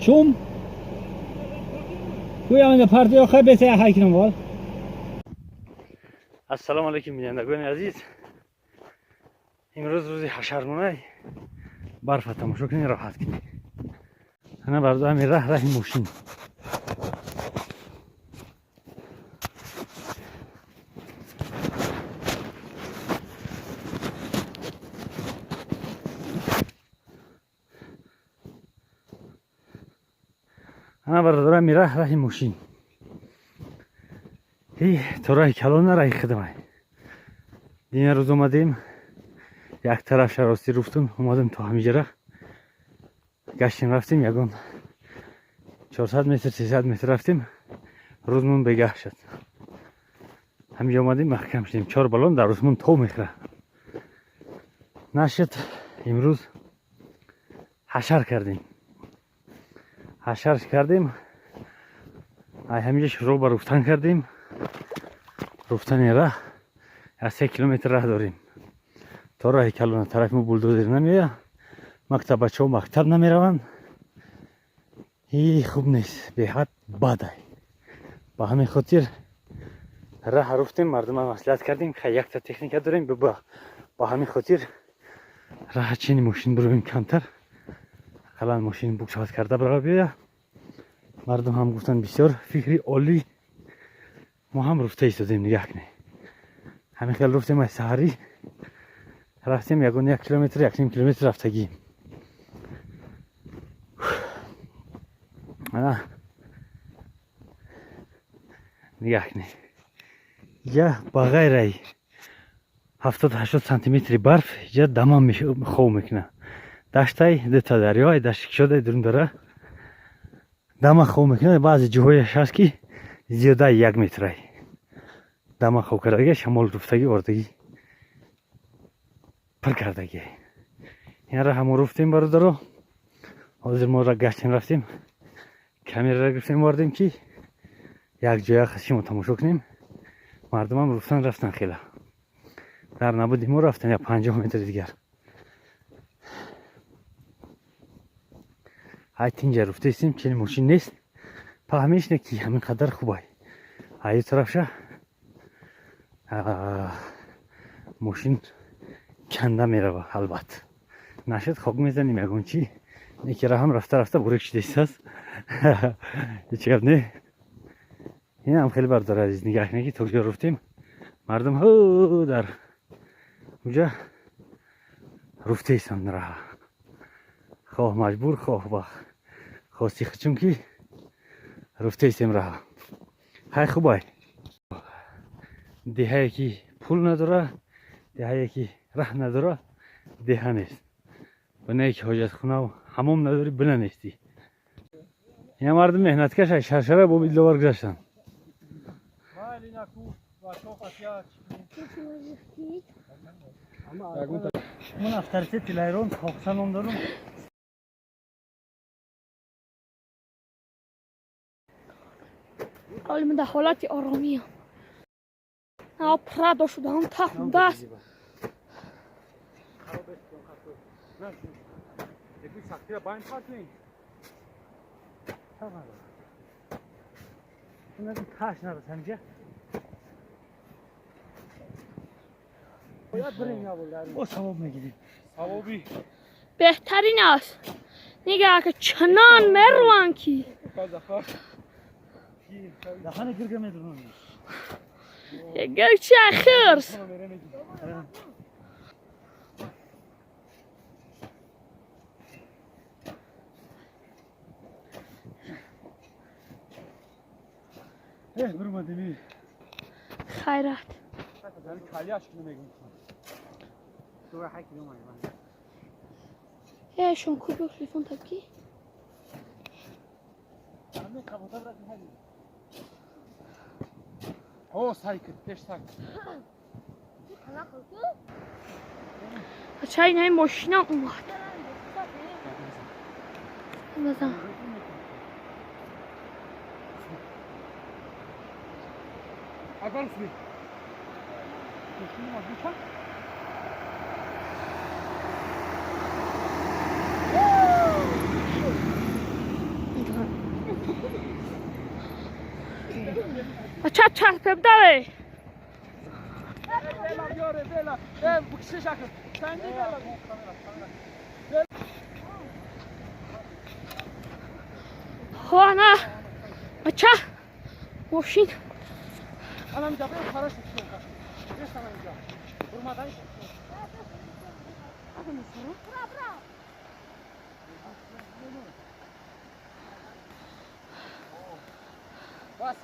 Чум? Гӯям партиё хай бесе хай кинам вол. Ассалому алайкум, бинандагони азиз. Имрӯз рӯзи ҳашармонай. Барфа тамошо кунед, роҳат кунед. Ана бардо ҳамин раҳ раҳи мошин. Ана бародарам ҳамин раҳ раҳи мошин. И то раҳи калона раҳи хидмай. Дина рӯз омадем, як тараф шарости руфтум, омадем то ҳамиҷара. Гаштем рафтем, ягон 400 метр, 300 метр рафтем, рӯзмон бегаҳ шуд. Ҳамиҷа омадем, маҳкам шудем. Чор балон дар рӯзмон тов мехӯра. Нашуд, имрӯз ҳашар кардем. Ҳашар кардем. Ай ҳамиҷа шурӯъ ба руфтан кардем. Руфтани раҳ аз 3 километр раҳ дорем. То раҳи калона тарафи мо булдозер намеояд. Мактаб бачаҳо мактаб намераванд. И хуб нест, беҳад бадай. Ба ҳамин хотир раҳ руфтем, мардума маслиҳат кардем, хай якта техника дорем, ба ҳамин хотир раҳа чини мошин бировем камтар. Ақаллан мошин буксовать карда бирава биёя. Мардум ҳам гуфтанд бисёр фикри олӣ. Мо ҳам руфта истодем, нигаҳ кунед. Ҳамин хел руфтем аз саҳарӣ рафтем ягон 1 километр, 1.5 километр рафтагӣ. Ана нигаҳ кунед. Иҷа ба ғайраи 70-80 сантиметри барф иҷа дама хов мекунад. Даштай дута дарёай, дашти кушодай дурун дара дама хов мекунад. Баъзе ҷоҳояш ҳаст ки зиёдаи 1 метрай. Дама хов кардагӣ, шамол руфтагӣ, овардагӣ, пур кардагӣ. Ин раҳа мо руфтем, бародаро. Ҳозир мо гаштем рафтем, камераро гирифтем овардем ки як ҷоя шумо тамошо кунем. Мардумам руфтан рафтан хела. Дар набуди мо рафтан як 50 метри дигар. Ҳай тинҷа руфтаистем, чени мошин нест. Фаҳмиш не ки ҳамин қадар хубай. Аю тарафша мошин канда мерава албат. Нашуд хок мезанем ягон чӣ. Неки раҳам рафта рафта бурик шудааст. Ҳеҷ гап не. Инам хеле бародари азиз нигаҳ кунед ки то куҷо руфтем. Мардум ҳу дар уҷа руфтаистанд раҳа. Хоҳ маҷбур, хоҳ ба хости чунки руфтаистем раҳа. Ҳай хубай. Деҳае ки пул надора, деҳае ки раҳ надора, деҳа нест. Бинае ки ҳоҷатхонаву ҳамом надорӣ, бина нестӣ. Ина мардум меҳнаткаш ай шаршара бо Диловар гузаштанд. Ман авторитети Лайрон Хохса ном дорам. Ҳоли ман дар ҳолати оромиям. Прадо шудам таҳм бас. Таш нарас ҳамҷа. О савоб мегирем. Савоби Беҳтарин аст. Нигаҳ ки чунон мераванд ки. Даҳани гирга медурам. Гирча хирс. Э, бурмадем. Хайрат. Э, шон кубок телефон таки. Ҳо сайкл, пеш сайкл. Ача инаи мошина омад. Базан. Акбар усми. Мошина омад, буча? Бача чарпе даве. Хона. Бача. Мошин. Bas.